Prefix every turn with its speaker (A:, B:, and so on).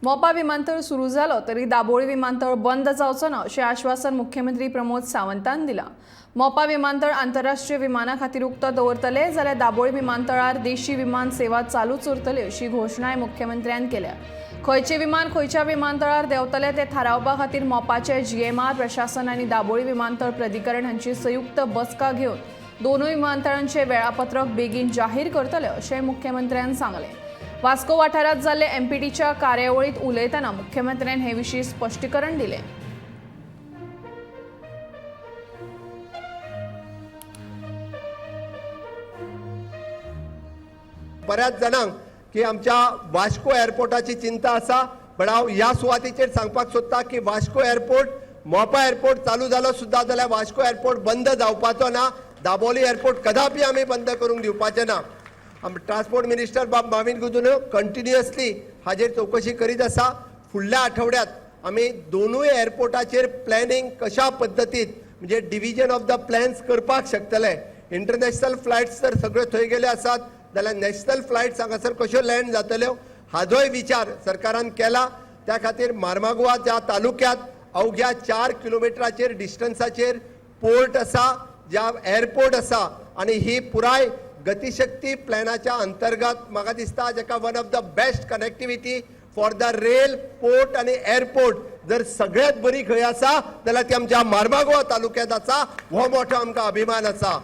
A: मोपा विमानतळ सुरू जालो तरी दाबोळी विमानतळ बंद जावचो ना अशें आश्वासन मुख्यमंत्री प्रमोद सावंतान दिलां. मोपा विमानतळ आंतरराष्ट्रीय विमाना खातीर उक्तो दवरतले जाल्यार दाबोळी विमानतळार देशी विमान सेवा चालूच उरतली अशी घोशणाय मुख्यमंत्र्यान केल्या. खंयचें विमान खंयच्या विमानतळार देंवतले तें थारावपा खातीर मोपाचे जीएमआर प्रशासन आनी दाबोळी विमानतळ प्राधिकरण हांची संयुक्त बसका घेवन दोनूय विमानतळांचे वेळापत्रक बेगीन जाहीर करतले अशें मुख्यमंत्र्यान सांगलें. वास्को वाठारांत जाल्ले एमपीटीच्या कार्यावळींत उलयतना मुख्यमंत्र्यान हे विशीं स्पश्टीकरण दिलें.
B: बऱ्याच जाणांक की आमच्या वास्को एअरपोर्टाची चिंता आसा, बट हांव ह्या सुवातेचेर सांगपाक सोदता की वास्को एअरपोर्ट, मोपा एअरपोर्ट चालू जालो सुद्दां जाल्यार वास्को एअरपोर्ट बंद जावपाचो ना. दाबोली एअरपोर्ट कदापी आमी बंद करूंक दिवपाचे ना. ट्रान्सपोर्ट मिनिस्टर बाब माविन गुदिन्हो कंटिन्युअसली हाजेर चवकशी करीत आसा. फुडल्या आठवड्यात आमी दोनूय एअरपोर्टाचेर प्लॅनिंग कशा पद्दतीन, म्हणजे डिविजन ऑफ the plans करपाक शकतले. इंटरनॅशनल फ्लायट्स जर सगळ्यो थंय गेल्यो आसात जाल्यार नॅशनल फ्लायट्स हांगासर कश्यो लँड जातल्यो हाजोय विचार सरकारान केला. त्या खातीर मार्मागोवा ज्या तालुक्यात अवघ्या 4 किलोमिटराचेर डिस्टन्साचेर पोर्ट आसा, ज्या एअरपोर्ट आसा आनी ही पुराय गतिशक्ती प्लॅनाच्या अंतर्गत म्हाका दिसता जेका one of the best connectivity for the rail, port आनी एअरपोर्ट जर सगळ्यात बरी खंय आसा जाल्यार ती आमच्या मार्मागोवा तालुक्यात आसा. हो मोठो आमकां अभिमान आसा.